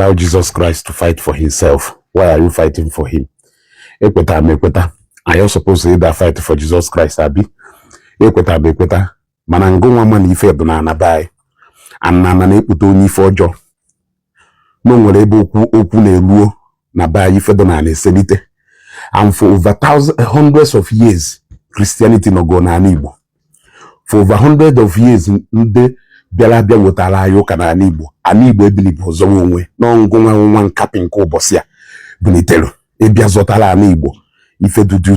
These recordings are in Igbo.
Allow Jesus Christ to fight for himself. Why are you fighting for him? Ekweta m ekweta, anyị suppose ịda fight for Jesus Christ, abi? Ekweta m ekweta, mana ngụ nwa ma na ife bụ na ana be anyị, ana na-ekpute onye ife ọjọọ na o nwere ebe okwu okwu na-eruo na be anyị, ife dị na ana eselite. And for over thousand hundreds of years, Christianity nọgo n'ala Igbo. For over hundreds of years, ndị bịara abịa wetara anyị ụka n'ala Igbo. Ala Igbo ebilibu ọzọwa onwe n'ọngụ nwa nwa nkapị nke ụbọchị a bulitere ịbịa zọtara ala Igbo ife dudu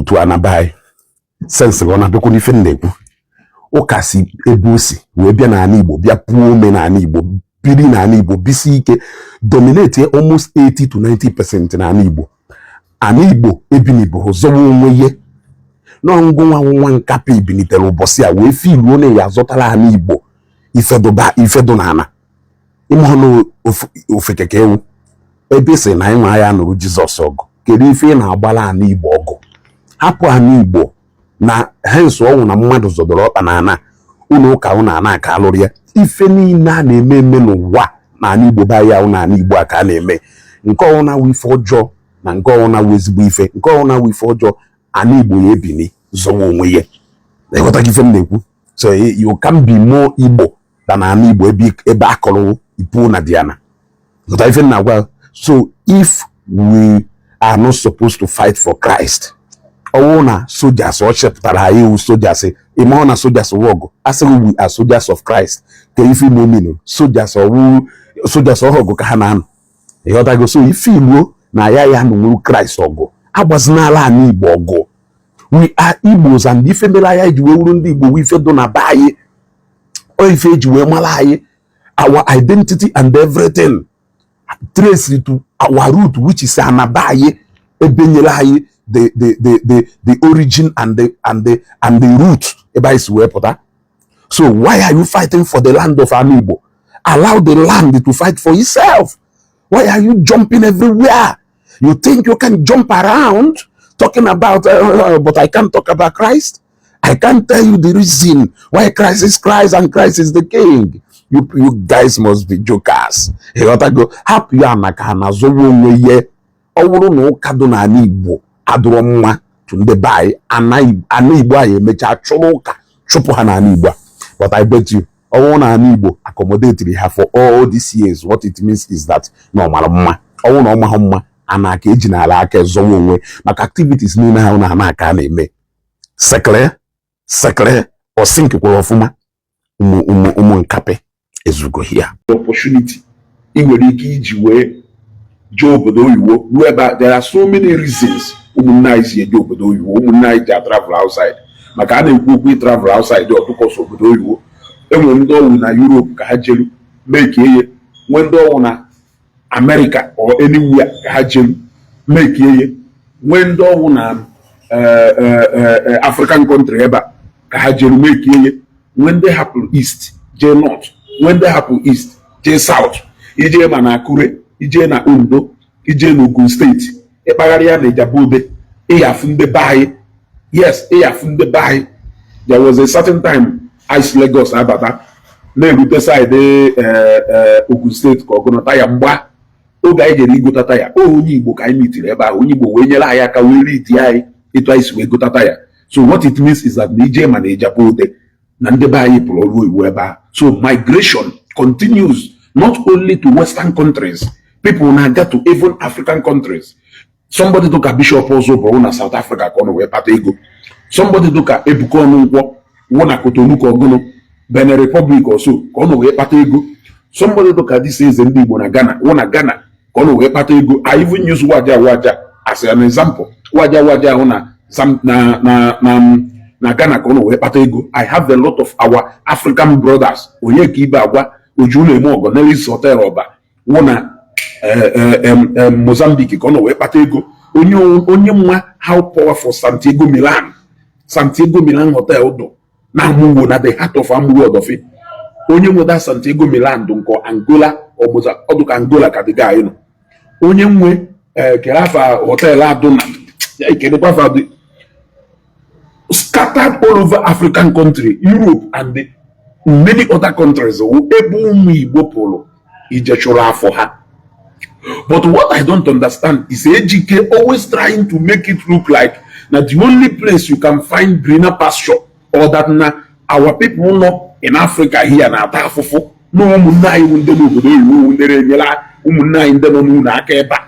to anaba anyị sense. Ọ na-abịakwa n'ife m na-ekwu, ụka si ebe o si wee bịa n'ala Igbo, bịa puo ome n'ala Igbo, biri n'ala Igbo, bisi ike, dominate almost 80 to 90% n'ala Igbo. Ala Igbo ebinibu zọwa onwe ihe n'ọngụ nwa nwa nkapị bilitere ụbọchị a wee filuo na ya azọtara ala Igbo ifedoba ifedo n'ala ime ọnụ ofekeke ewu ebe sị na anyị nwa ya nụrụ Jizọs ọgụ. Kedu ife ị na-agbara ala Igbo ọgụ? Hapụ ala Igbo na hence ọnwụ na mmadụ zọdọrọ ọkpa na ana ụlọ ụka ụnụ ana ka alụrụ ya. Ife niile a na-eme eme n'ụwa na ala Igbo be anyị ahụ, na ala Igbo a ka a na-eme nke ọwụna wụ ife ọjọọ na nke ọwụna wụ ezigbo ife, nke ọwụna wụ ife ọjọọ. Ala Igbo ya ebini zọwa onwe ya. Ịghọtaghị ife m na-ekwu? So you can be more Igbo than ala Igbo ebe ebe akọrọ ipu na diana. Ghọta ife m na-agwa? So if we are not supposed to fight for Christ, ọwụ na soldiers ọ chepụtara anyị iwu soldiers, ime ọ na soldiers wụ ọgụ, asịghị we are soldiers of Christ, ka ife ime omenu soldiers ọwụ soldiers ọgụ ka ha na-anọ. Ịghọtago? So ife igbo na ya ya nụnwuru Christ ọgụ, agbazinala ala Igbo ọgụ. We are Igbos, and ife mere anyị ji wee wuru ndị Igbo wụ ife dị na be anyị, ọ ife eji wee mara anyị. Our identity and everything traced to our root, which is anaba anyị, ebe nyere anyị the origin and the root ebe anyị si wee pụta. So why are you fighting for the land of ala Igbo? Allow the land to fight for itself. Why are you jumping everywhere? You think you can jump around talking about but I can't talk about Christ. I can't tell you the reason why Christ is Christ and Christ is the King. You guys must be jokers. Ịghọtago? Hapụ ya na ka ha na-azọwa onwe ihe. Ọ bụrụ na ụka dị n'ala Igbo adụrọ mma tụ ndị be anyị, ana Igbo anyị emechaa chụrụ ụka chụpụ ha n'ala Igbo a. But I bet you, ọ bụrụ na ala Igbo accommodate ha for all these years, what it means is that na ọ mara mma. Ọ bụrụ na ọ mahụ mma, ana aka eji n'ala aka zọwa onwe maka activities niile ha na ana aka a na-eme sekere sekere ọsị nkekwara ọfụma. Ụmụ ụmụ ụmụ nkapị ezugo ya. Opportunity ị nwere ike iji wee jee obodo oyibo ruo ebe a, there are so many reasons ụmụnne anyị si eje obodo oyibo, ụmụnne anyị ji a travel outside. Maka a na-ekwu okwu travel outside, ọtụkọsọ obodo oyibo. Enwere ndị ọwụ na Europe ka ha jelu mee ka eye, nwee ndị ọwụ na America or anywhere ka ha jelu mee ka eye, nwee ndị ọwụ na African country ebe a ka ha jelu mee ka eye, nwee ndị hapụrụ east jee north, nwee ndị hapụrụ east jee south, ijee ma na Akure, ijee na Ondo, ijee na Ogun Steeti, ịkpagharị ya na Ijebu Ode, ịyafụ ndị be anyị. Yes, ịyafụ ndị be anyị. There was a certain time ice Lagos abata na-erute side Ogun Steeti ka ọgụnụ taya mgba. Oge anyị jere igota taya, o onye Igbo ka anyị mitiri ebe ahụ. Onye Igbo wee nyere anyị aka wee riti anyị etu anyị si wee gota taya. So what it means is that na ije ma na Ijebu Ode na ndị be anyị pụrụ ọrụ oyibo ebe ahụ. So migration continues not only to Western countries, people na-aga to even African countries. Somebody dụka Bishop ọzọ bụrụ na South Africa ka ọ nọ wee kpata ego. Somebody dụka Ebuka Ọnụnkwọ wụ na Cotonou ka ọgụnụ Benin Republic ọso ka ọ nọ wee kpata ego. Somebody dụka dịsa eze ndị Igbo na Ghana wụ na Ghana ka ọ nọ wee kpata ego. I even use Waja Waja as an example. Waja Waja ahụ na na na na na Ghana ka ọ nọ wee kpata ego. I have a lot of our African brothers, onye ka ibe agwa oju na-eme ọgọ Nellis Hotel ọba wụ na Mozambique ka ọ nọ wee kpata ego. Onye onye mma how powerful Santiago Milan, Santiago Milan Hotel dụ na Amuwo, na the heart of Amuwo Odofin. Onye nweta Santiago Milan dị nke Angola, ọdụka Angola ka dịga anyị nọ. Onye nwe kere afa hotel adụ na ekedekwa afa dị scattered all over African country, Europe and the many other countries wụ ebe ụmụ Igbo pụrụ. Ije chụrụ afọ ha. But what I don't understand is Ejike always trying to make it look like na the only place you can find greener pasture, or that na our people nọ in Africa here na-ata afụfụ, na ụmụnne anyị bụ ndị n'obodo oyibo ndị na-enyere ụmụnne anyị ndị nọ n'ụlọ aka ebe a.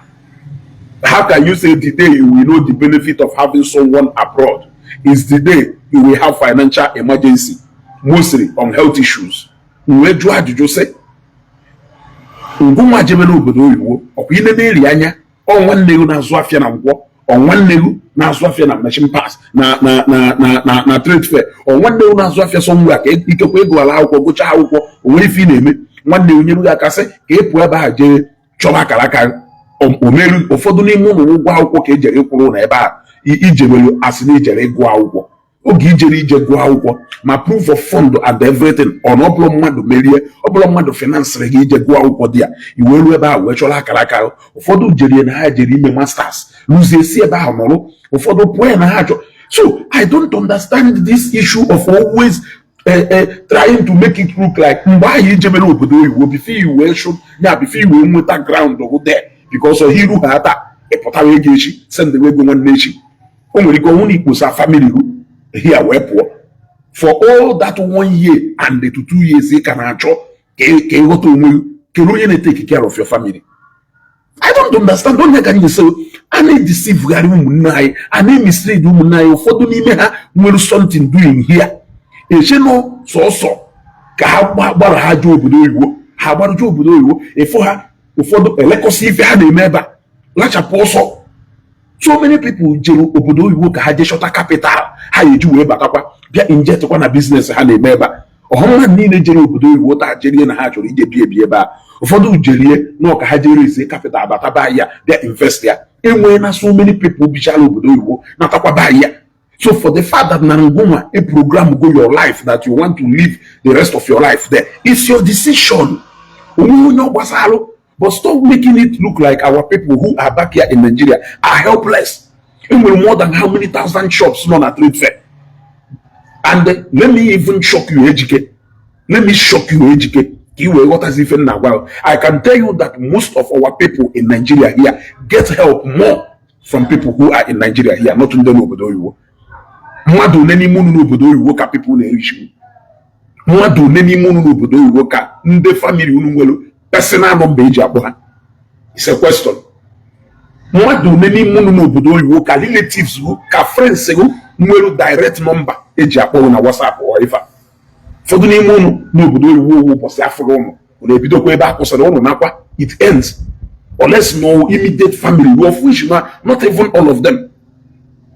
How can you say the day you will know the benefit of having someone abroad is the day you will have financial emergency, mostly on health issues? Wee jụọ ajụjụ sị, ngụnwa jebe n'obodo oyibo, ọkwa ine na-eri anya ọ nwanne gị na-azụ afịa na Nkwọ, ọ nwanne gị na-azụ afịa na machine parts na trade fair, ọ nwanne gị na-azụ afịa somewhere, ka ikekwe ịgụala akwụkwọ, gụchaa akwụkwọ, o nwere ife ị na-eme, nwanne gị nyere gị aka sị ka ị pụọ ebe a jee chọba akara aka omeru. Ụfọdụ n'ime ụlọ ụgwọ akwụkwọ ka ejere ịkwụrụ na ebe a ijebere, asị na ijere ịgụ akwụkwọ. Oge ijere ije gụọ akwụkwọ, ma proof of fund and everything, ọ na ọ bụrụ mmadụ merie, ọ bụrụ mmadụ finansịrị gị ije gụọ akwụkwọ dị ya, iwee ruo ebe ahụ wee chọrọ akara aka. Ụfọdụ jerie na ha jere ime masters, lụzie si ebe ahụ nọrọ. Ụfọdụ pụọ ya na ha chọ. So I don't understand this issue of always trying to make it look like mgbe ahụ ijebere obodo oyibo, before you wee chụ ya, before you wee nweta ground hụ there, because iru ha taa, ịpụtara ego echi, send ego nwanne echi. O nwere ike ọnwụ na ikposa family hụ here wee pụọ for all that one year and to 2 years ị ka na-achọ ka ịghọta onwe gị. Kedu onye na-etake care of your family? I don't understand. Onye ka anyị sị a na-edeceivegharị ụmụnne anyị, a na-emislead ụmụnne anyị. Ụfọdụ n'ime ha nwere something doing here, eche nọ sọsọ ka ha gbara ha jee obodo oyibo. Ha gbarụje obodo oyibo, ịfụ ha ụfọdụ elekọsị ife ha na-eme ebe a, lachapụ ọsọ. So many people jere obodo oyibo ka ha jee chọta capital ha eji wee batakwa, bịa injectkwa na business ha na-eme ebe a. Ọha mmadụ niile jere obodo oyibo taa jerie na ha chọrọ ije bie ebi ebe a. Ụfọdụ jerie na ọka ha jere eze capital, bata be ya, bịa invest ya. Enwee na so many people bichara obodo oyibo natakwa be ya. So for the fact that na ngụnwa a program go your life that you want to live the rest of your life there, it's your decision, onwe onye ọ gbasalụ. But stop making it look like our people who are back here in Nigeria are helpless. Enwere more than how many thousand shops nọ na trade fair? And let me even shock you, Ejike. Let me shock you, Ejike, ka ị wee ghọtazi ife m na-agwa. I can tell you that most of our people in Nigeria here get help more from people who are in Nigeria here, not ndị n'obodo oyibo. Mmadụ one n'ime unu n'obodo oyibo ka people na-erichi? Mmadụ one n'ime unu n'obodo oyibo ka ndị family unu nwere personal number eji akpọ ha? It's a question. Mmadụ one n'ime unu n'obodo oyibo ka relatives gụ, ka friends gụ nwere direct number eji akpọ na WhatsApp or ife? Ụfọdụ n'ime unu n'obodo oyibo, owu ụbọchị afụrụ ụnụ, unu ebidokwa ebe a kwụsịrị ụnụ nakwa. It ends unless no immediate family, of which na not even all of them.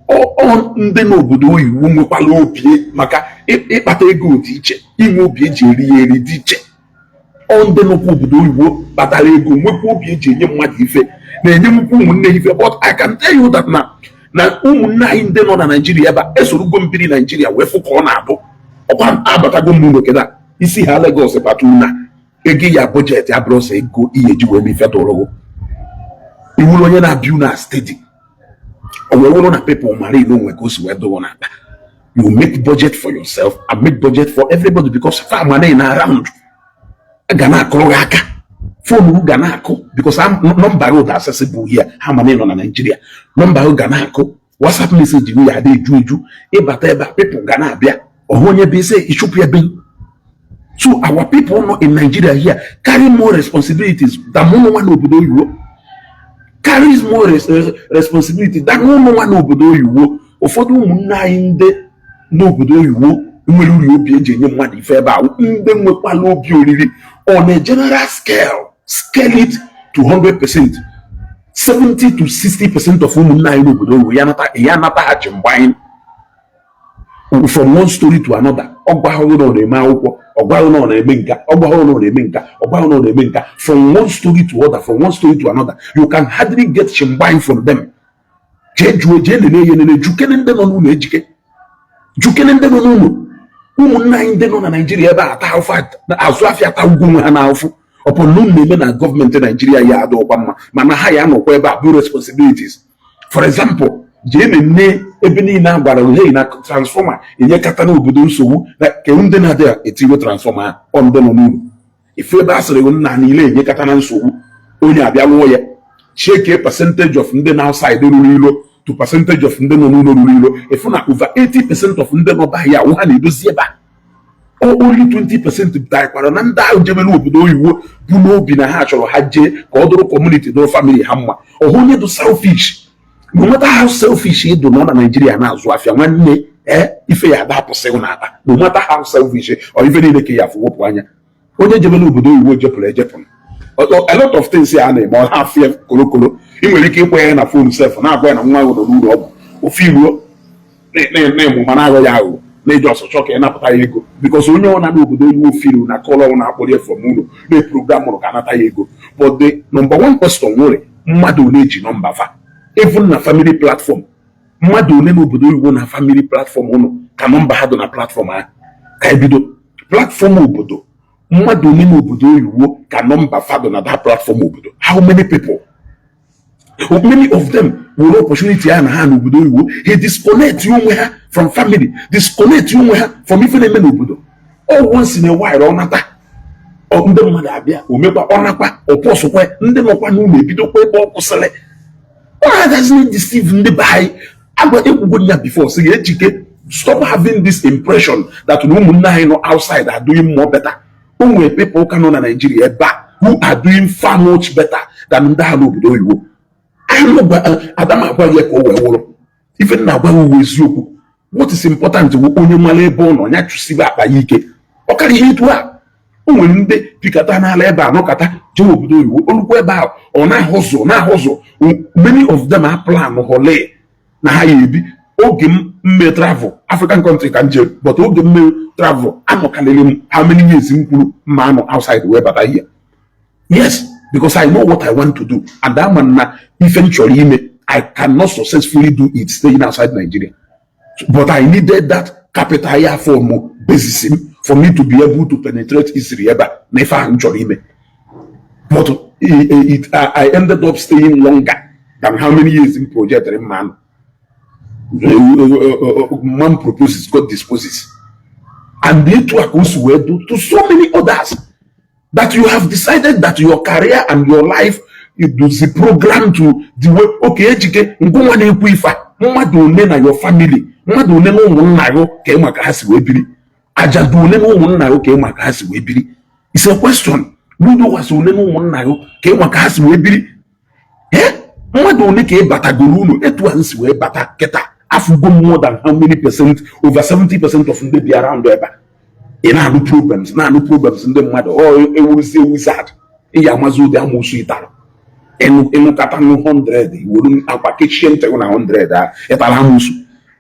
Ọ ndị n'obodo oyibo nwekwala obi maka ịkpata ego dị iche, inwe obi eji eri ya eri dị iche. Ọ ndị nọkwa obodo oyibo kpatara ego nwekwa obi eji enye mmadụ ife, na-enye nwukwu ụmụnne ife. But I can tell you that na ụmụnne anyị ndị nọ na Naijiria ebe a esorogo mbiri Naijiria wee fụ ka ọ na-abụ ọkwa abatago m n'ụlọ keda isi ha Lagos bata una ego ya budget ya bụrụ sọ ego ihe eji wee mefe tụrụ iwuru onye na-abịa una steady. O wee wụrụ na people mara ilo onwe ka o si wee dụrụ n'akpa. You make budget for yourself and make budget for everybody, because farm na around ga na-akụrụ gị aka, phone gị ga na-akụ, because number gị dị accessible here. Ha ma na ị nọ na Nigeria, number gị ga na-akụ, WhatsApp message gị ya adị eju eju. Ịbata ebe a, people ga na-abịa ọhụ onye bụ ise ịchụpụ ebe. So our people nọ in Nigeria here carry more responsibilities than ụmụ nwa n'obodo oyibo, carries more responsibility than ụmụ nwa n'obodo oyibo. Ụfọdụ ụmụnne anyị ndị n'obodo oyibo nwere uri obi eji enye mmadụ ife ebe a, ndị nwekwala obi oriri on a general scale, scale it to 100%, 70 to 60% of ụmụnne anyị n'obodo oyibo ya nata ya nataghachi mgbe anyị from one story to another. Ọ gwahụrụ na ọ na-eme akwụkwọ, ọ gwahụrụ na ọ na-eme nka, ọ gwahụrụ na ọ na-eme nka, ọ gwahụrụ na ọ na-eme nka. From one story to other, from one story to another, you can hardly get chimgbine from them. Jee jụọ, jee nene ihe, nene, jukene ndị nọ n'ụlọ, Ejike, jukene ndị nọ n'ụlọ. Ụmụnne anyị ndị nọ na Naijiria ebe a ata ahụfụ, azụ afịa, ata ugwu onwe ha n'ahụfụ. Ọpụ na unu na-eme na gọọmenti Naijiria ya adịghịkwa mma, mana ha ya anọkwa ebe a bụ responsibilities. For example, jee nene ebe niile a gwara hei na transformer enyekata n'obodo nsogbu na ke ndị na-adịghị etiwe transformer. Ọ ndị nọ n'ụlọ. Ifu ebe a sịrị nna niile enyekọta na nsogbu, onye abịa lụọ ya. Check percentage of ndị na outside ruru ilo to percentage of ndị nọ n'ụlọ ruru ilo. Ifu na over 80% of ndị nọ be ya awụ ha na-edozi ebe a. Only 20% dakwara na ndị ahụ jebere obodo oyibo bụ n'obi na ha chọrọ ha jee ka ọ dụrụ community, dụrụ family ha mma. Ọhụ onye dị selfish, no matter how selfish ị dụ nọ na Naijiria na-azụ afịa, nwanne, ee, ife ya ada apụsịghị n'akpa. No matter how selfish ọ, ife niile ka ya afụ wepụ anya. Onye jebere obodo oyibo jepụrụ ejepụrụ. A lot of things ya na-eme, ọ ha afịa kolokolo. Ị nwere ike ịkpọ ya na phone sef, na-agwa ya na nwa ahụ nọ n'ụlọ ọgwụ, ofe iruo na-emu, mana aghọ ya aghụghọ na-eji ọsọ chọọ ka ị napụta ya ego, because onye ọ na n'obodo oyibo firu na call ọnwụ na-akpọrọ ya from ụlọ na-eprogramụrụ ka anata ya ego. But the number one question nwere, mmadụ one ji nọmba fa even na family platform? Mmadụ one n'obodo oyibo na family platform ụnụ ka nọmba ha dị na platform ahụ? Ka ebido platform obodo, mmadụ one n'obodo oyibo ka nọmba fa dị na that platform obodo? How many people? Many of them were opportunity ha na ha n'obodo oyibo, ha disconnect onwe ha from family, disconnect onwe ha from ife na-eme n'obodo. All once in a while ọ nata, ndị mmadụ abịa omekwa, ọ nakwa, ọpọsụkwa, ndị nọkwa n'ụlọ ebidokwa ebe ọ kwụsịrị. Ọ agaghịzi deceive ndị be anyị. Agwa ekwugo ya before, sị ga ejike stop having this impression that na ụmụnne anyị nọ outside are doing more better. O nwere people ka nọ na Nigeria ebe a who are doing far much better than ndị ha n'obodo oyibo. Adam agwa ya ka o wee wụrụ ife nna agwa uwe eziokwu. What is important bụ onye mara ebe ọ nọ ya chụsibe akpa ya ike. Ọ karịa ihe etu a, o nwere ndị pikata n'ala ebe a nọkọta jee obodo oyibo, olukwu ebe ahụ, ọ na-ahụzụ na-ahụzụ. Many of them are plan hole na ha ya ebi. Oge m mme travel, African country ka m jee, but oge m mme travel, anọkarịrị m how many years m kwuru mma anọ outside wee bata here. Yes, because I know what I want to do and ama na ife m chọrọ ime, I cannot successfully do it staying outside Nigeria, but I needed that capital ya form basis m for me to be able to penetrate easily ebe a na ife ahụ m chọrọ ime. But I ended up staying longer than how many years in project man. Man proposes, God disposes. And etu a ka o si wee do to so many others that you have decided that your career and your life is the program to the way. Okay, Ejike ngụnwa na-ekwu ife a, mmadụ one na your family, mmadụ one na ụmụnna gị ka ị maka ha si wee biri? Ajadu one na ụmụnna gị ka ị maka ha si wee biri? It's a question. Widowers one na ụmụnna gị ka ị maka ha si wee biri? Eh, mmadụ one ka ị batagoro unu etu a si wee bata kịta? Afụgo m more than how many percent, over 70% of ndị bi around ebe a. Ị na-anụ problems, na-anụ problems ndị mmadụ. Ọ ewuruzie wizard, ị ya amazi ụdị amoosu ịtara. Ịnụkata nụ 100, were akwa kechie ntị na 100 a ịtara amoosu.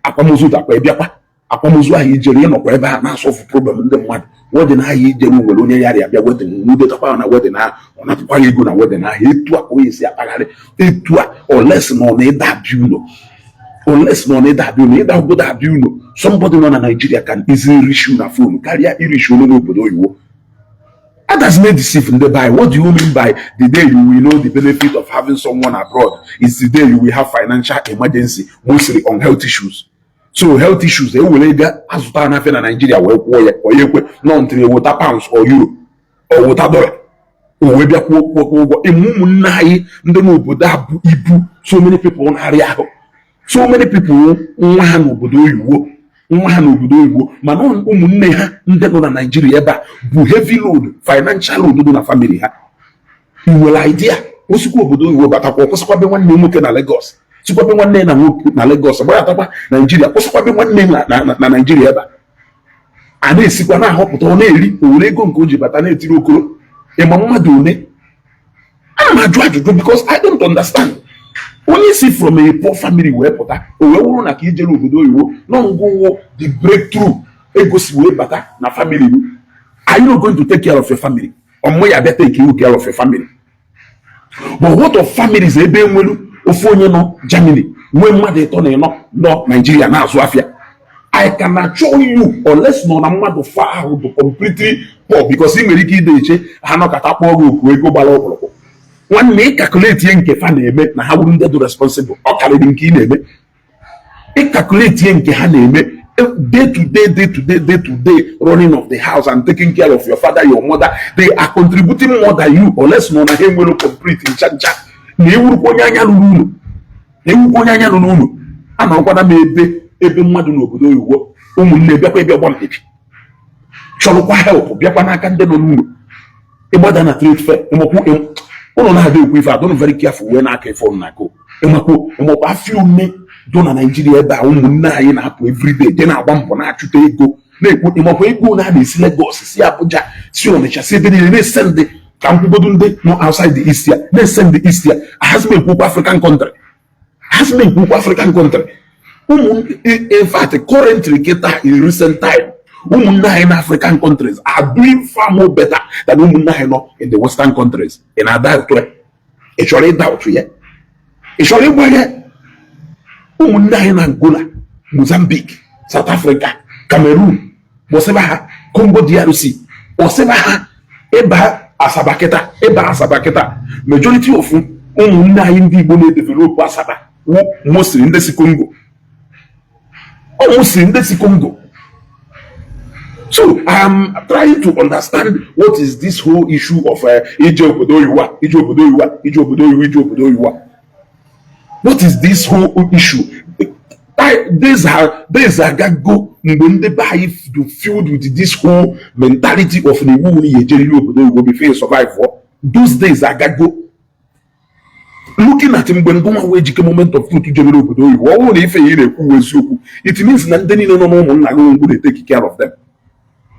Akwamozu dakwa, ịbịakwa akwamozu ahụ ijere, ịnọkwa ebe a na-asolve problem ndị mmadụ. Wedding ahụ ijere, nwere onye yara abịa wedding, nwudetakwa na wedding ahụ, ọ napụkwa ya ego na wedding ahụ. Etu a ka onye si akpagharị etu a, unless na ọ na-ịda abịa ụlọ, unless na ọ na-ịda abịa ụlọ, ịda obodo abịa ụlọ. Somebody nọ na Nigeria can easily reach you na phone karịa ireach onye n'obodo oyibo. That does not deceive ndị be anyị. What do you mean by the day you will know the benefit of having someone abroad is the day you will have financial emergency, mostly on health issues? So health issues ewere ego azụtara n'afịa na Nigeria wee kwụọ ya, onye ekwe nọ ntịrị eweta pounds or euro or weta dollar, o wee bịa kwụọ kwụọ ụgwọ. Ịmụ ụmụnne anyị ndị n'obodo a bụ ibu. So many people na-arịa ahụ, so many people nwa ha n'obodo oyibo, nwa ha n'obodo oyibo, mana ụmụnne ha ndị nọ na Naijiria ebe a bụ heavy load, financial load dị na family ha. Ị nwere idea? Osikwa obodo oyibo batakwa, kwụsịkwabe nwanne nwoke na Lagos, sikwabe nwanne na nwoke na Lagos, gbaratakwa Naijiria, kwụsịkwabe nwanne na Naijiria ebe a. A na-esikwa na-ahọpụta, ọ na-eri, o were ego nke o ji bata na-etiri okoro. Ịma mmadụ one? Ana m ajụ ajụjụ because I don't understand. Onye si from a poor family wee pụta, o wee wụrụ na ka ijere obodo oyibo nọ ngwụwụ the breakthrough, ego si wee bata na family gị. Are you not going to take care of your family? Ọmụ ya bịa take you care of your family. But what of families ebe enwelu ofu onye nọ Germany, nwee mmadụ ịtọ na ịnọ nọ Nigeria na-azụ afịa? I can assure you, unless nọ na mmadụ fa ahụ bụ completely poor, because ị nwere ike ide eche ha nọkọta kpọọ gị oku ego gbara ọkpụrụkpụ. Nwanne, ị calculate ihe nke fa na-eme na ha bụrụ ndị dị responsible, ọ karịrị nke ị na-eme. Ị calculate ihe nke ha na-eme Day to day, day to day, day to day running of the house and taking care of your father, your mother, they are contributing more than you, unless nọ na ha enwere complete ncha ncha na ewurukwa onye anya ruru unu, na ewukwa onye anya ruru unu. Anọrọkwana m ebe mmadụ n'obodo oyibo, ụmụnne bịakwa ịbịa gba mkpebi, chọrọkwa help, bịakwa n'aka ndị nọ n'ụlọ. Ịgbada na trade fair, ịmakwu ụlọ na-adị ekwu ife adọnụ. Very careful wee na-aka ife ụnụ na-akụ. Ịmakwu, ịmakwu afịa one dụ na Naijiria ebe a ụmụnne anyị na-apụ everyday je na-agba mbọ na-achụta ego na-ekwu. Ịmakwa ego na a na-esi Lagos, si Abuja, si Ọnịcha, si ebe niile na-ese ndị ka nkwugodo ndị nọ outside the East ya na-ese ndị East ya. Ahazi m ekwukwa African country, ahazi m ekwukwa African country. Ụmụ, in fact, currently kịta, in recent time, ụmụnne anyị na African countries are doing far more better than ụmụnne anyị nọ in the Western countries. Ị na-ada ụtụ ya? Ị chọrọ ịda ụtụ ya? Ị chọrọ ịgba ya? Ụmụnne anyị na Angola, Mozambique, South Africa, Cameroon, kpọsịba ha, Congo DRC, kpọsịba ha. Ịba Asaba kịta, ịba Asaba kịta, majority of ụmụnne anyị ndị Igbo na-edevelop Asaba wụ mostly ndị si Congo, ọ mostly ndị si Congo. So I am trying to understand what is this whole issue of ije obodo oyibo a, ije obodo oyibo a, ije obodo oyibo, ije obodo oyibo a. What is this whole issue? Days agago mgbe ndị be anyị filled with this whole mentality of na iwu na ejeriri obodo oyibo before you survive. Those days agago. Looking at mgbe ngụnwa wee jike Moment of Truth jebere obodo oyibo, ọ bụrụ na ife ya ị na-ekwu eziokwu, it means na ndị niile nọ n'ụmụnna gị ngwu na-etake care of them.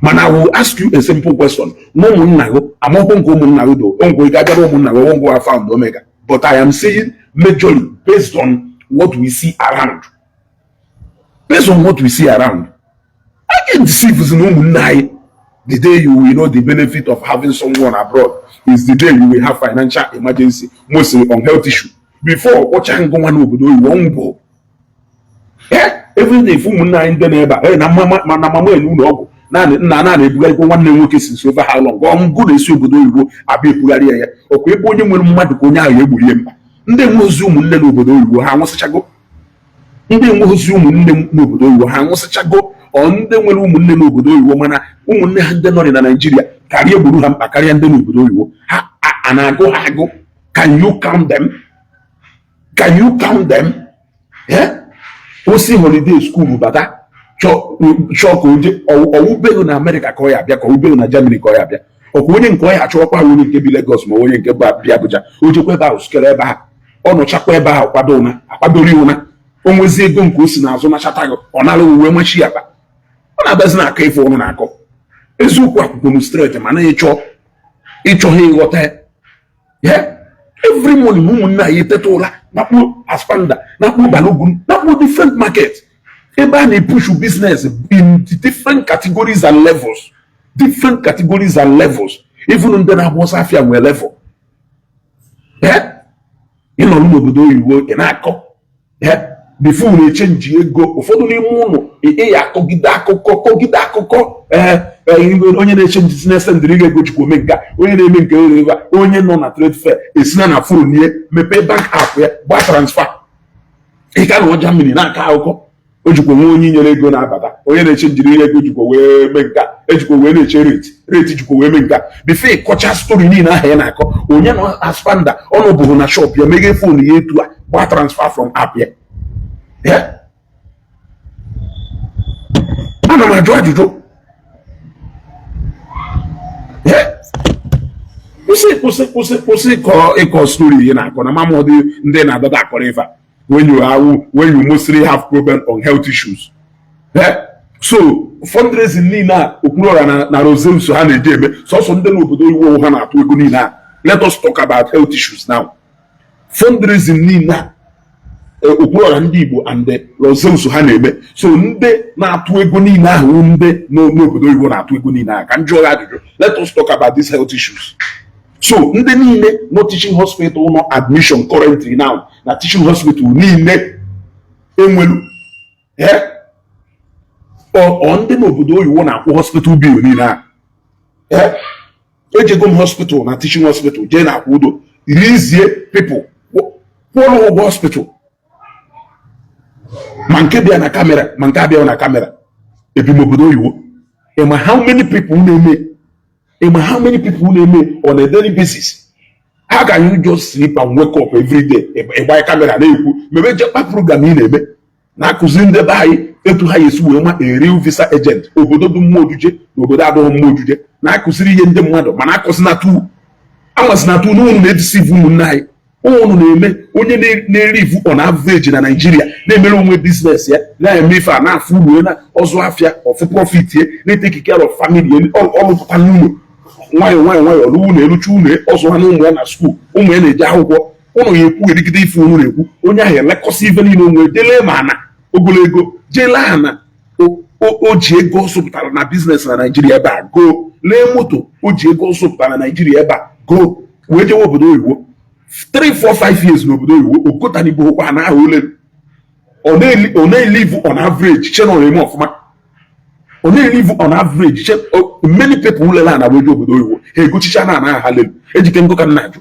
Mana I will ask you a simple question. Na ụmụnna gị amakwụ nke ụmụnna gị do ngwe ga abịara ụmụnna gị ngwa Alpha and Omega, but I am saying majorly based on what we see around, based on what we see around. I can deceive na ụmụnne anyị. The day you will know the benefit of having someone abroad is the day you will have financial emergency, mostly on health issue, before ọkpọcha ngụnwa n'obodo oyibo ọnwụ. Every day ụmụnne anyị ndị na-ebe a na mama na mama elu ụlọ ọgwụ naanị nna na na-ebugharịkwa nwanne m nwoke since over how long ọngụ na-esi obodo oyibo abịa ebugharị ya. Ọkwa ebe onye nwere mmadụ ka onye ahụ egburu ya mkpa. Ndị enweghịzi ụmụnne n'obodo oyibo ha anwụsịchago? Ndị enweghịzi ụmụnne n'obodo oyibo ha anwụsịchago? Ọ ndị nwere ụmụnne n'obodo oyibo, mana ụmụnne ha ndị nọ na Naijiria karịa egburu ha mkpa karịa ndị n'obodo oyibo, ha a na-agụ ha agụ? Can you count them? Can you count them? Osi holiday school bata, chọọ ka oje ọwụbeghị na Amerịka ka ọ ya abịa, ka ọwụbeghị na Germany ka ọ ya abịa. Ọkwa onye nke ọ ya achọkwa onye nke bi Lagos ma onye nke bi Abuja, o jekwa ebe ahụ sukere ebe ahụ, ọ nọchakwa ebe ahụ, kwado ụna akwadori ụna, o nwezi ego nke o si n'azụ nachata gị, ọ nara uwe nwechi ya akpa, ọ na-abịazi na-akọ ife ụnụ na-akọ. Eziokwu akwụkwọ straight, mana ịchọghị ịghọta ya. Every morning ụmụnne anyị eteta ụra, nakpuo Aspamda, nakpuo Balogun, nakpuo different market ebe a na-epushu business in different categories and levels, different categories and levels. Even ndị na-agba ọsọ afịa nwee level. Ịnọrọ n'obodo oyibo ị na-akọ before na-echange ego. Ụfọdụ n'ime ụlọ ị ya akọgide akụkọ, kọgide akụkọ. Ee, onye na-echange na-esendịrị ego jikwa ome nke, onye na-eme nke ebe onye nọ na trade fair esina na phone ya mepee bank app ya, gbaa transfer. Ị ka nọ Germany na-akọ akụkọ o jikwa nwe onye nyere ego na-abata, onye na-echangeiri ego jikwa wee mee nke a, ejikwa wee na-eche rate jikwa wee mee nke a. Before ịkọcha story niile ahụ ya na-akọ, onye nọ Aspamda ọ nọbụghị na shop ya meghee phone ya etu a, gbaa transfer from app ya. Ya ana m ajụ ajụjụ. Ya kwụsị, kwụsị, kwụsị, kwụsị ịkọ ịkọ story ihe na-akọ na mamọdụ ndị na-adọta akọrọ ife a when you mostly have problem on health issues. Eh? So fundraising niile a Okwuluọra na Rosems ha na-eji eme, sọsọ ndị n'obodo iwu ha na-atụ ego niile a. Let us talk about health issues now. Fundraising niile a Okwuluọra ndị Igbo and the Rosems ha na-eme, so ndị na-atụ ego niile ahụ, ndị n'obodo oyibo na-atụ ego niile ahụ, ka m jụọ ya ajụjụ. Let us talk about these health issues. So ndị niile nọ teaching hospital nọ admission currently now na teaching hospital niile enwelu, eh? Ọ ndị n'obodo oyibo na-akwụ hospital bill niile a? Eh? Ejego m hospital na teaching hospital jee na-akwụ udo rizie people kwụọrọ ụgwọ hospital, ma nke bịa na camera, ma nke abịa na camera. Ebi m obodo oyibo. Ịma how many people na-eme? Ịma how many people na-eme on a daily basis? How can you just sleep and wake up every day, ịgbanye camera na-ekwu mebe jekpa program ị na-eme, na-akụziri ndị be anyị etu ha esi wee ma a real visa agent, obodo dị mma ojuje na obodo adịghị mma ojuje, na-akụziri ihe ndị mmadụ? Mana akụzinatụ amazinatụ na unu na-edeceive ụmụnne anyị. Unu na-eme onye na-erivu on average na Nigeria, na-emere onwe business ya, na-eme ife a na-afụ uru na ọzụ afịa, ọfụ profit ye, na-etake care of family, ọlụpụta n'ụlọ nwayọọ nwayọọ nwayọọ, ọlụwu na-erucha ụlọ, ọzụ ha na ụmụ ya na school, ụmụ ya na-eje akwụkwọ. Ụnụ ya ekwu erigide ife unu na-ekwu. Onye ahụ elekọsị ife niile onwe, jelee ma ana ogologo, jelee ana o ji ego ọ zụpụtara na business na Naijiria ebe a go lee moto, o ji ego ọ zụpụtara na Naijiria ebe a go wee jewe obodo oyibo. 3 4 5 years n'obodo oyibo, okotanibohokwa na aha ole ọ na-elive on average che na ọ na-eme ọfụma. Ọ na-elive on average che many people lele ana wee je obodo oyibo, ha egochicha na ana ha lelu ejike nkụ ka nna ajụ.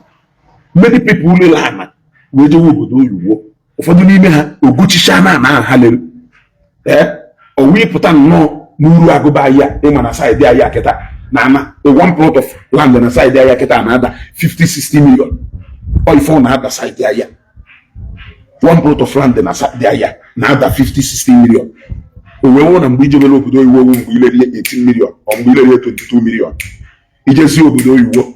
Many people lele ana wee jewe obodo oyibo, ụfọdụ n'ime ha ogochicha na ana ha lelu. Ee, o wee pụta nnọọ n'uru agụba ahịa. Ịma na side ahịa kịta na ana a one plot of land na side ahịa kịta na-ada 50 60 million. Ọ ife ọ na-ada side ahịa, one plot of land na side ahịa na-ada 50 60 million. O wee wụ na mgbe ijebere obodo oyibo wu mgbe ilerie 18 million ọ mgbe ilerie 22 million, ijezi obodo oyibo,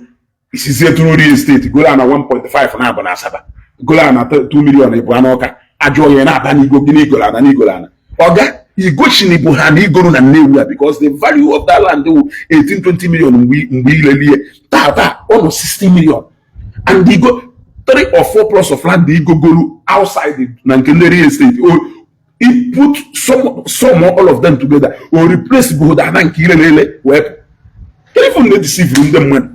isizie tụrụ real estate golo na 1.5 na abụ na Asaba, golo na 2 million ịbụ anụ ọka ajọ ya na-aba n'igo gị n'igolo ana n'igolo ana ọga igochini bụ ha na igoro na Nnewi a, because the value of that land wụ 18 20 million mgbe ilelie. Tata ọ nọ 60 million, and igo 3 or 4 plots of land igogolu outside na nke ndị real estate o he put some or all of them together o replace bụ ana nke ilelele wee pụ. Kedu ife na-edeceive ndị mmadụ?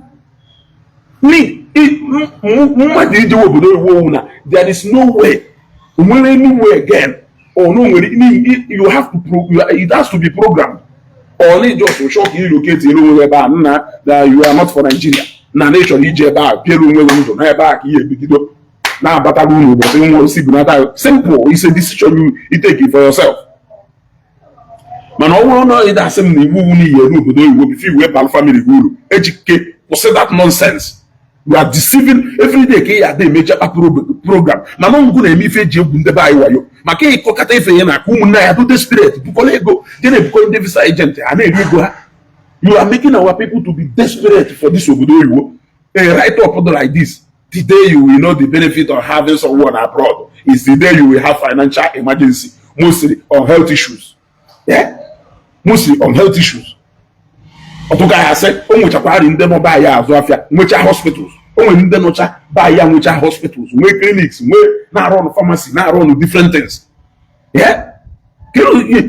Mmadụ ijewe obodo oyibo owu na there is no way nwere anywhere again or no nwere. You have to pro, you, it has to be programmed or na just chọọ ka irelocate elu onwe ebe a nna na you are not for Nigeria, na ị chọrọ ije ebe a piere onwe gị ndụ na ebe a ka ihe ebigido na-abatara unu ụbọchị nwa osi bunata. Simple, it's a decision you take for yourself. Mana ọ bụrụ na ị dasị m na iwu wu n'iyi eru obodo oyibo before iwe balụ family gị uru, ejike kwụsị that nonsense. You are deceiving every day ka ị ya ada emechakpa program. Mana ngụ na-eme ife eji egwu ndebe anyị wayo maka ịkọkọta ife ya na aka ụmụnne ya do desperate bukọrọ ego dị na-ebukọ ndị visa agent ha na-eri ego ha. You are making our people to be desperate for this obodo oyibo. A write up like this: the day you will know the benefit of having someone abroad is the day you will have financial emergency, mostly on health issues. Yeah? Mostly on health issues. Ọtụka ya asị o nwechakwari ndị nọ be anyị azụ afịa, nwecha hospitals. O nwere ndị nọcha be anyị nwecha hospitals, nwee clinics, nwee na-arụ ọnụ pharmacy, na-arụ ọnụ different things. Yeah?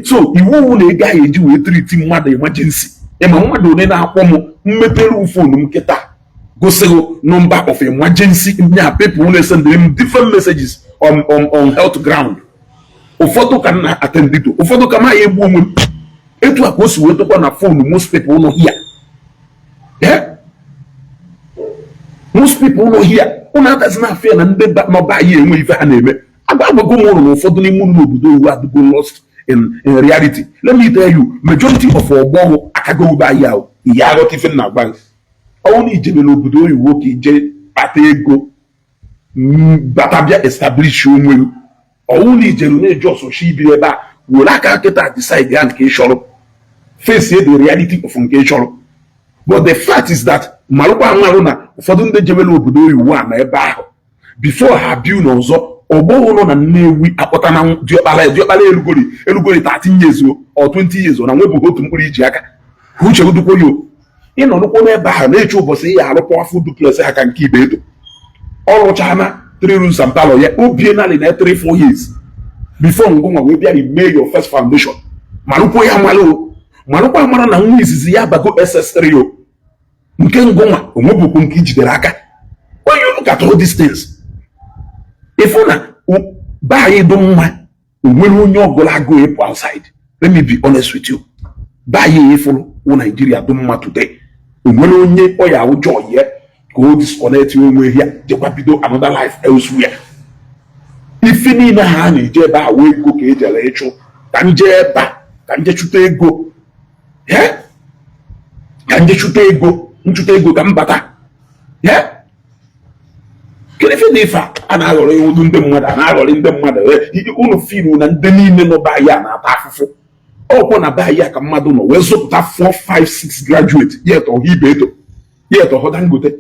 So iwu wu na ego ahụ eji wee treat mmadụ emergency. Ịma mmadụ one na-akpọ m, mmepere phone m kịta gosighị number of emergency nya people na-esend m different messages on health ground. Ụfọdụ ka m na-attend to, ụfọdụ ka m ya egbu onwe m. Etu a ka o si wee tụkwa na phone most people nọ here. Yeah? Most people nọ here, ụnụ adazi na afịa na ndị nọ be anyị enwe ife ha na-eme. Agba agbago m ụrụ na ụfọdụ n'ime unu n'obodo iwu adịgo lost in reality. Let me tell you, majority of ọgbọghọ akago ube anyị ahụ ihe aghọta ife m na-agwa gị. Ọnwụ na ijebe n'obodo oyibo ka ije kpata ego, bata bịa establish onwe gị. Ọnwụ na ijelu na-eji ọsọchi ibiri ebe a were aka kịta decide ya nke ị chọrọ, face the reality of nke ị chọrọ. But the fact is that malụkwa amalụ na ụfọdụ ndị jebere obodo oyibo a na ebe ahụ before ha bi n'ọzọ. Ọgbọghọ nọ na Nnewi akpọta na diọkpara diọkpara elugori elugori 13 years o or 20 years o na nwebụghị otu mkpụrụ iji aka ka uche dukwo ya ịnọdụkwa n'ebe ahụ na-eche ụbọchị ya arụpụ afọ duplex ha ka nke ibe edo. Ọ rụchana three rooms and parlour ya, o bie narị na 3 4 years before ngụnwa wee bịa mee your first foundation. Malụkwa ya malụ o, malụkwa amara na nwa izizi ya bago SS3 o nke ngụnwa onwebụkwu nke ijidere aka. When you look at all these things, ịfụ na be anyị dị mma, onwere onye ọgụrụ agụụ ịpụ outside. Let me be honest with you, be anyị ịfụrụ wụ Naijiria dị mma today, onwere onye ọya ụjọ ye ka o disconnect onwe ya jekwa bido another life elsewhere. Ife niile ha na-eje ebe a wee ego ka ejere ịchụ ka m jee ebe a. Ka nje chụta ego, ka nje chụta ego, nchụta ego ka m bata. Kedu ife na ife a na-aghọrọ iwu ndị mmadụ, a na-aghọrị ndị mmadụ? Unu firu na ndị niile nọ be anyị a na-ata afụfụ. Ọkwọ na be anyị a ka mmadụ nọ wee zụpụta 4, 5, 6 graduate, yet ọha ibe eto, yet ọhọ Dangote.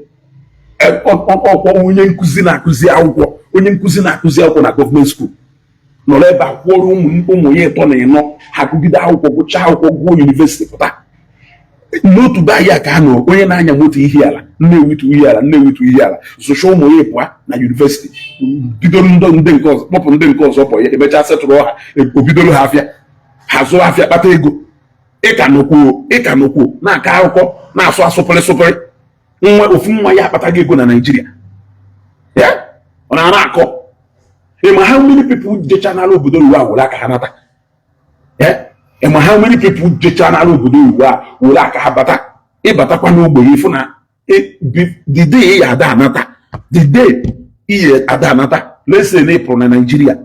Ọkwọ onye nkụzi na-akụzi akwụkwọ, onye nkụzi na-akụzi akwụkwọ na government school nọrọ ebe a kwụọrọ ụmụ ya ịtọ na ịnọ, ha gụgide akwụkwọ, gụchaa akwụkwọ, gụọ university, pụta. N'otu be anyị a ka a nọ, onye na-anya moto ihe ala Nnewi ihe ala Nnewi ihe ala zụcha ụmụ ya pụọ na university, bidoro ndị nke ọzọ, kpọpụ ndị nke ọzọ pụ ya, emechaa setụrụ ha, obidoro ha afịa, ha zụrụ afịa, kpata ego. Ịka nọkwuo, ịka nọkwuo na-akọ akụkọ, na-asụ asụpịrị sụpịrị. Nwa ofu nwa ya akpataghị ego na Naịjirịa ya, ọ na-ara akọ. Ịma how many people jecha n'ala obodo oyibo a were aka ha nata? Ịma how many people jecha n'ala obodo oyibo a were aka ha bata? Ịbatakwa n'ogbenye, ịfụ na the day ị ada anata, the day ị ada anata, let's say na ị pụrụ na Naịjirịa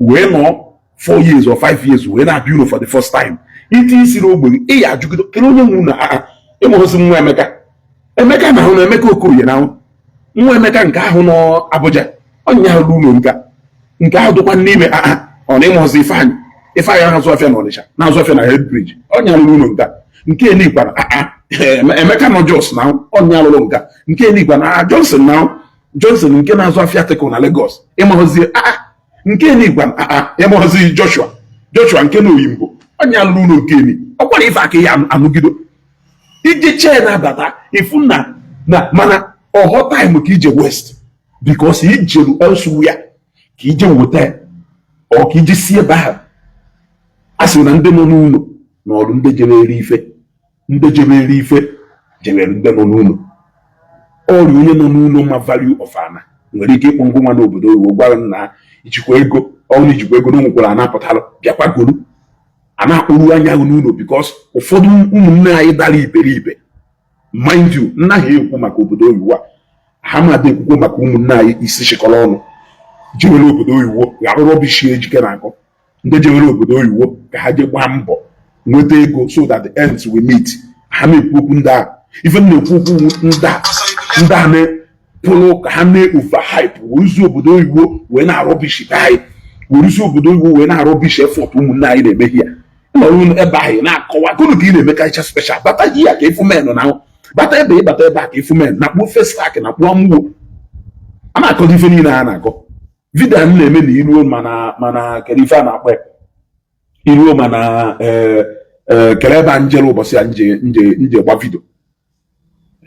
wee nọ 4 years or 5 years, wee na-abịa unu for the first time, iti isi n'ogbenye, ị ya ajụgido kedu onye nwe unu. Aa, ịmụhụzi nwa Emeka, Emeka na ahụ na Emeka Okoye na ahụ nwa Emeka nke ahụ nọ Abuja, ọnya ahụ ụlọ nka nke ahụ dịkwa n'ime. Aa, ọ na ịmụhụzi Ifeanyị, Ifeanyị na-azụ afịa na Ọnịsha, na-azụ afịa na Head Bridge, ọnya alụrụ ụlọ nka nke enikwa. Aa, Emeka nọ Jos na ọnya alụrụ nka nke enikwa na Johnson, na Johnson nke na-azụ afịa tịkụ na Lagos, ịmụhụzi. Aa, nke enikwa. Aa, ịmụhụzi Joshua, Joshua nke na Oyimbo, ọnya alụrụ ụlọ nke eni. Ọkwara ife aka ya anụgido ije chee na-abata ifu na mana ọghọ time ka ije west, because ijeru elsewhere ka ije weta ọ ka ije si ebe ahụ. A sị na ndị nọ n'ụlọ na ọrụ ndị jere eri ife, ndị jere eri ife jewere ndị nọ n'ụlọ ọrịa. Onye nọ n'ụlọ ma value of ana nwere ike ịkpọ ngwa nwa n'obodo oyibo, gwara m na ijikwa ego ọnụ, ijikwa ego na onwekwara anapụtalụ, bịakwa golu a na-akpụrụ anya n'ụlọ, because ụfọdụ ụmụnne anyị dara iberibe. Mind you, nna ha ekwu maka obodo oyibo a, ha ma ekwukwo maka ụmụnne anyị isi chịkọrọ ọnụ jewere obodo oyibo, ghara rubbish ejike na-akọ. Ndị jewere obodo oyibo ka ha jee gbaa mbọ nweta ego so that the ends will meet. Ha na-ekwu okwu ndị a, ife m na-ekwu okwu ndị a, ndị a na-pụrụ ka ha na-overhype, weruzie obodo oyibo wee na-arubbish anyị, weruzie obodo oyibo wee na-arubbish effort ụmụnne anyị na-emeghi ya. Nọrọ ebe ahụ na-akọwa gụnụ ka ị na-emekarịcha special. Bata yi ya ka ịfụ men na bata ebe, ịbata ebe a ka ịfụ men na kpuo Festac na kpuo amụwo a na-akọdo ife niile a na-akọ. Video m na-eme na iruo mana kedu ife a na-akpọ ya? Iruo mana ee, kere ebe a njere ụbọchị a nje gba video,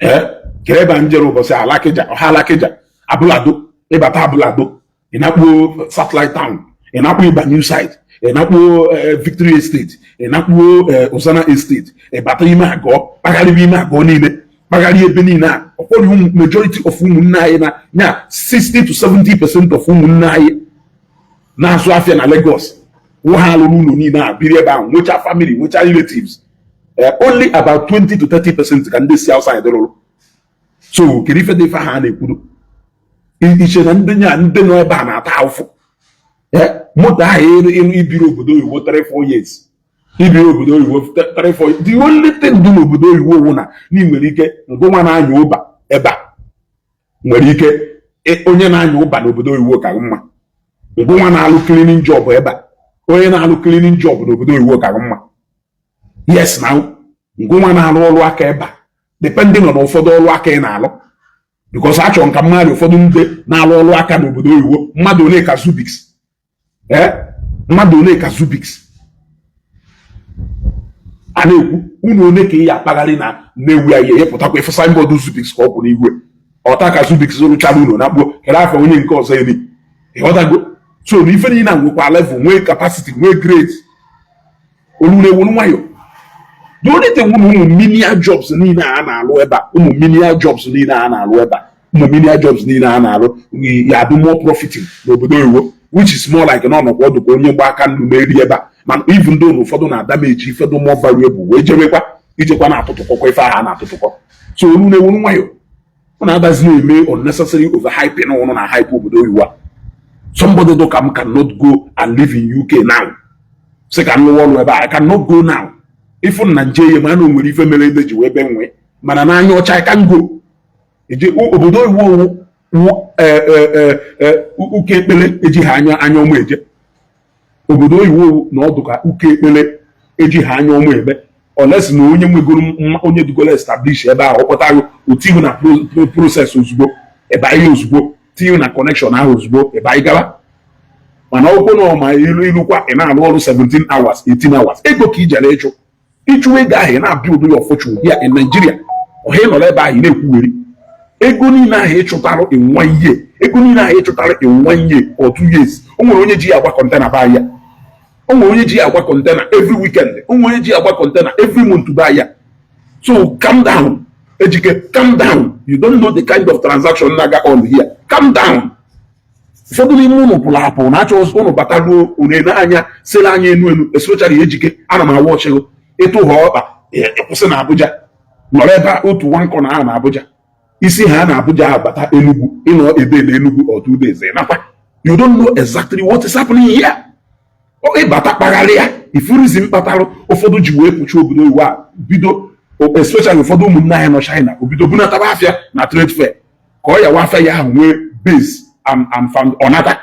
ee, kere ebe a njere ụbọchị Alakịja, ọha Alakịja, Abụlado. Ịbata Abụlado, ị na-akpuo Satellite Town, ị na-akpọ Ịba New Site, ị na-akpuo Victory Estate, ị na-akpuo Osana Estate, ịbata ime Agọ, kpagharịba ime Agọ niile, kpagharị ebe niile a. Ụfọdụ majority of ụmụnne anyị na nya 60 to 70% of ụmụnne anyị na-azụ afịa na Lagos wụ ha alụrụ ụlọ niile a, biri ebe ahụ, nwechaa family, nwechaa relatives. Only about 20 to 30% ka ndị si outside rụrụ. So kedu ife dị ife ahụ a na-ekwuru iche na ndị nya ndị nọ ebe a na-ata ahụfụ? Moto ahụ ibiri obodo oyibo 3 4 years, ibiri obodo oyibo 3 4, the only thing dị n'obodo oyibo wụ na ị nwere ike ngụnwa na-anya ụba ebe a nwere ike onye na-anya ụba n'obodo oyibo ka mma. Ngụnwa na-alụ cleaning job ebe a, onye na-alụ cleaning job n'obodo oyibo ka mma. Yes, na ngụnwa na-alụ ọrụ aka ebe a, depending on ụfọdụ ọrụ aka ị na-alụ, because achọrọ nka mmadụ, ụfọdụ ndị na-alụ ọrụ aka n'obodo oyibo, mmadụ ole ka Zubix, ee, mmadụ ole ka Zubix a na-ekwu? Unu ole ka ị ya akpagharị na Nnewi anyị, ịpụtakwa ịfụ signboard Zubix ka ọ bụ n'igwe ọta ka Zubix rụchara unu na kpuo kere afọ onye nke ọzọ eri. Ịghọtago? So na ife niile a nwekwa level, nwee capacity, nwee grade. Olu na-ewuru nwayọ. The only thing, ụmụ menial jobs niile a na-alụ ebe a, ụmụ menial jobs niile a na-alụ ebe a, ụmụ menial jobs niile a na-alụ ya adụ more profiting n'obodo oyibo, which is more like na ọnọkwa ọdụ ka onye gba aka nnu na-eri ebe a. Mana even though na ụfọdụ na-adameji ife dị more valuable wee jebekwa ijekwa na-atụtụkọkwa ife ahụ a na-atụtụkọ. So olu na-ewuru nwayọ, ọ na-adazi na-eme unnecessary overhyping ụnụ na hype obodo oyibo a. Somebody do ka m cannot go and live in UK now. Sị ka m lụwa ọrụ ebe a, I cannot go now. Ịfụ na nje ya ma na o nwere ife mere ede ji wee be nwee, mana n'anya ọcha, I can go. Eje obodo oyibo wụ ụka ekpere ejighị anya anya ọma eje obodo oyibo, na ọdụ ka ụka ekpere ejighị anya ọma eme, unless na onye nwegoro onye dugoro establish ebe ahụ, ọkpọtago otihu na process ozugbo ebe anyị, ozugbo tinye na connection ahụ, ozugbo ebe anyị gaba. Mana ọkwụ na ọma ilu ilukwa, ị na-arụ ọrụ 17 hours, 18 hours, ego ka ijere ịchụ. Ịchụ ego ahụ, ị na-build your fortune here in Nigeria. Ọha ị nọrọ ebe ahụ, ị na-ekwugheri ego niile ahụ ịchụtarụ in one year, ego niile ahụ ịchụtarụ in one year or 2 years. O nwere onye ji ya agba container baa ya, o nwere onye ji ya agba container every weekend, o nwere onye ji ya agba container every month baa ya. So calm down, Ejike, calm down. You don't know the kind of transaction na-aga on here. Calm down. Ụfọdụ n'ime ụnụ pụrụ apụ na-achọ ụnụ bata ruo unu ene anya sere anya enu enu, especially Ejike. Ana m awa ọchịghị ịtụ ha ọkpa, ịkwụsị na Abuja, nọrọ ebe a otu one corner ahụ na Abuja, isi ha na Abuja abata Enugu, ịnọ ebe na Enugu or 2 days nakwa. You don't know exactly what is happening here. Ịbata kpagharịa ifurizi mkpatalụ ụfọdụ ji wee pụchi obodo iwu a bido, especially ụfọdụ ụmụnne anyị nọ China, obido bunataba afịa na trade fair ka ọ yawa afịa ya ahụ nwee base and found ọnata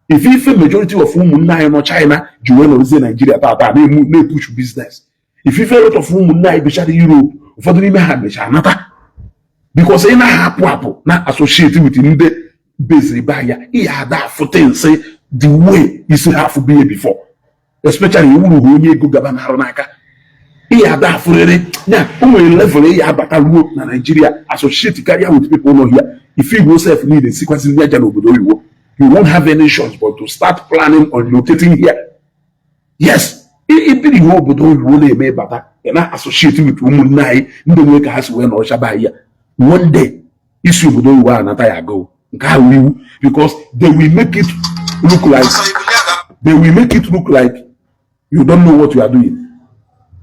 ife. Ife majority of ụmụnne anyị nọ China ji wee nọrọzie Naijiria tata na-epush business. Ife ife lot of ụmụnne anyị bechara Europe, ụfọdụ n'ime ha mechara nata, because ị naghị apụ apụ na associate with ndị base be ya, ị ya ada afụ things the way isi ha afụ be before, especially iwuru onye ego gaba n'arụ n'aka, ị ya ada afụrịrị ya. O nwere level ị ya abata ruo na Nigeria, associate karịa with people nọ here, ife igbo sef niile sikwazi ndị aja n'obodo oyibo, you won't have any choice but to start planning on relocating here. Yes, ibiri ihe obodo oyibo na-eme, bata, ị na associate with ụmụnne anyị ndị nwe ka ha si wee nọrọchaba anyị ya. One day, isi obodo oyibo ahụ nata ya agụụ nke ahụ iwu, because they will make it look like you don't know what you are doing.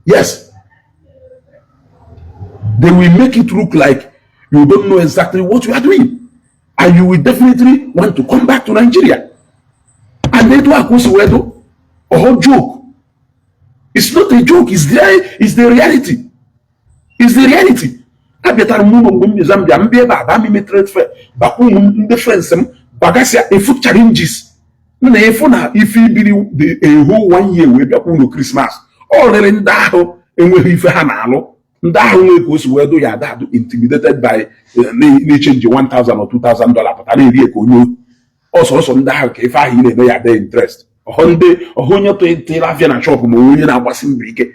Yes, they will make it look like you don't know exactly what you are doing, and you will definitely want to come back to Nigeria. And etu a ka o si wee do ọhọ joke. It's not a joke, it's the reality, it's the reality. Abịatara m ụlọ mgbe m bi Zambia, m bịa ebe a, baa m ime trade fair, bakwa ụmụ ndị friends m bagasịa efu challenges nna efu na ife ibiri the a whole one year wee bịakwa ụlọ Christmas. Ọ rịrị ndị ahụ enweghị ife ha na-alụ, ndị ahụ nwee ka o si wee do ya ada adụ intimidated by na-echange 1000 or $2000 pụta na-eri ka onye ọsọsọ ndị ahụ ka ife ahụ ị na-eme ya dị interest. Ọhọ ndị ọhọ onye tịrị afịa na shop ma onye na-agbasi mbọ ike.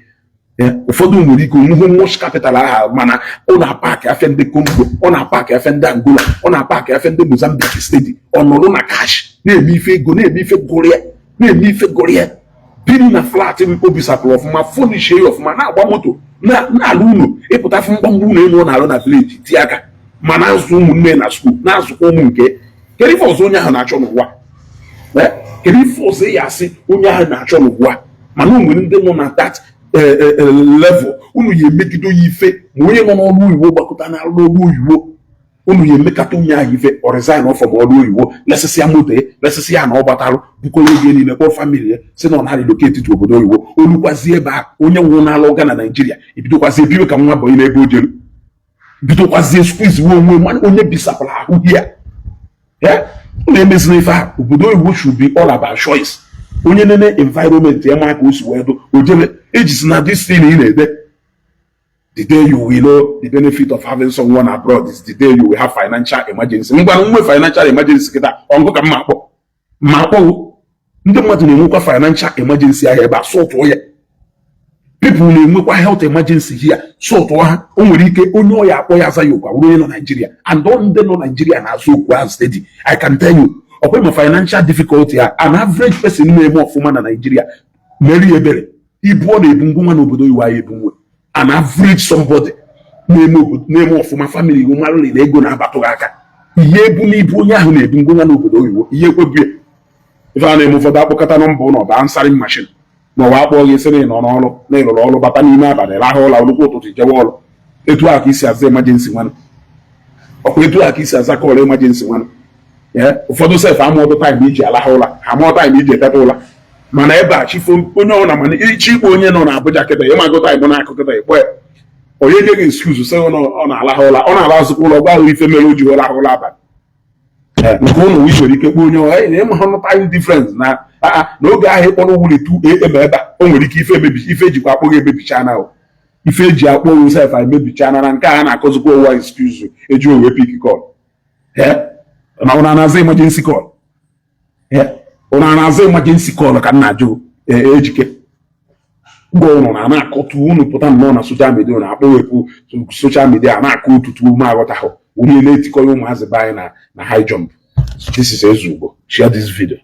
Ụfọdụ nwere ike onwuhu much capital aha, mana ọ na-apaki afịa ndị Congo, ọ na-apaki afịa ndị Angola, ọ na-apaki afịa ndị Mozambique steady, ọ nọrọ na cash na-eme ife ego, na-eme ife gụrịa, na-eme ife gụrịa, biri na flat obi sapụrụ ọfụma, furnishie ya ọfụma, na-agba moto, na-alụ ụlọ, ịpụta fụ mgbamgba ụlọ elu ọ na-alụ na village, tie aka ma na-azụ ụmụnne na school, na-azụkwa ụmụ nke. Kedu ife ọzọ onye ahụ na-achọ n'ụwa? Kedu ife ọzọ ya asị onye ahụ na-achọ n'ụwa? Mana o nwere ndị nọ na that level, unu ya emegide ya ife, ma onye nọ n'ọrụ oyibo gbakọta n'ọrụ oyibo, unu ya emekata onye ahụ ife, ọ resign from ọrụ oyibo, lesịsịa moto ya, lesịsịa na ọ gbatalụ, bukọrọ ego niile, kpọọ family ya, si na ọ na-relocate to obodo oyibo. Olukwazie ebe a, onye nwụrụ n'ala ụga na Naijiria ebidokwazie biwe ka nwa boy n'ebe o jere, bidokwazie squeeze onwe onye bisapụrụ ahụ hia ya. Unu emezina ife ahụ. Obodo oyibo should be all about choice. Onye nene environment ya ma ka o si wee do o jebe. Ejisi na this thing ị na-ede, the day you will know the benefit of having someone abroad is the day you will have financial emergency. Ngwa, nwe financial emergency kịta, ọngụ ka mma akpọ ma akpọwo. Ndị mmadụ na-enwekwa financial emergency ahụ ebe a sọtụọ ya. People na-enwekwa health emergency here, sọtụọ ha. O nwere ike onye ọya akpọ ya aza ya okwu awụrụ onye nọ Naijiria, and all ndị nọ Naijiria na-azụ okwu ahụ steady. I can tell you, ọkwa ma financial difficulty a, an average person na-eme ọfụma na Naijiria mere ya ebere ibu ọ na-ebu ngwa n'obodo iwu anyị ebu nwe. An average somebody na-eme ọfụma, family iwu marụrị na ego na-abatụ gị aka, ihe ebu n'ibu onye ahụ na-ebu ngwa n'obodo oyibo, ihe ekwebie ife a na-eme. Ụfọdụ akpọkọta nọmba ụlọ bụ answering machine, ma ọ bụ akpọ gị sị na ị nọ n'ọrụ, na ịrụrụ ọrụ bata n'ime abalị, rahụ ụla, olukwu ụtụtụ jewe ọrụ. Etu a ka isi aza emergency nwanụ, ọkwa etu a ka isi aza call emergency nwanụ. Ụfọdụ sef amụọdụ time iji alahụ ụla, ha amụọ time iji eteta ụla. Mana ebe a chifo, onye ọbụla, mana ichi ikpe onye nọ na Abuja kịta, ịmagụta igbo na-akụ kịta, ikpọ ya, onye nye gị excuse sị ọ na-alahụ ụla, ọ na-ala azụkwa ụlọ, gwa ahụ ife mere o ji ụlahụ ụla abalị. Nke ụnụ nwere ike kpọọ onye ọha ịma hụ time difference na n'oge ahụ ịkpọrọ wuli 2 a.m. ebe a, o nwere ike ife emebi, ife ejikwa akpọ gị emebicha na ife eji akpọ owu sef emebicha na nke a na-akọzikwa ụwa excuse eji owe pick call na ụna na-aza emergency call, ụna na-aza emergency call ka m na-ajụ. Ejike gwa ụnụ na na-akọtu unu pụta nnọọ na social media, na akpọghepụ social media na-akụ otutu ume aghọtahụ onye na-etikọ ya ụmụazị be anyị na high jump. This is Ezugo. Share this video.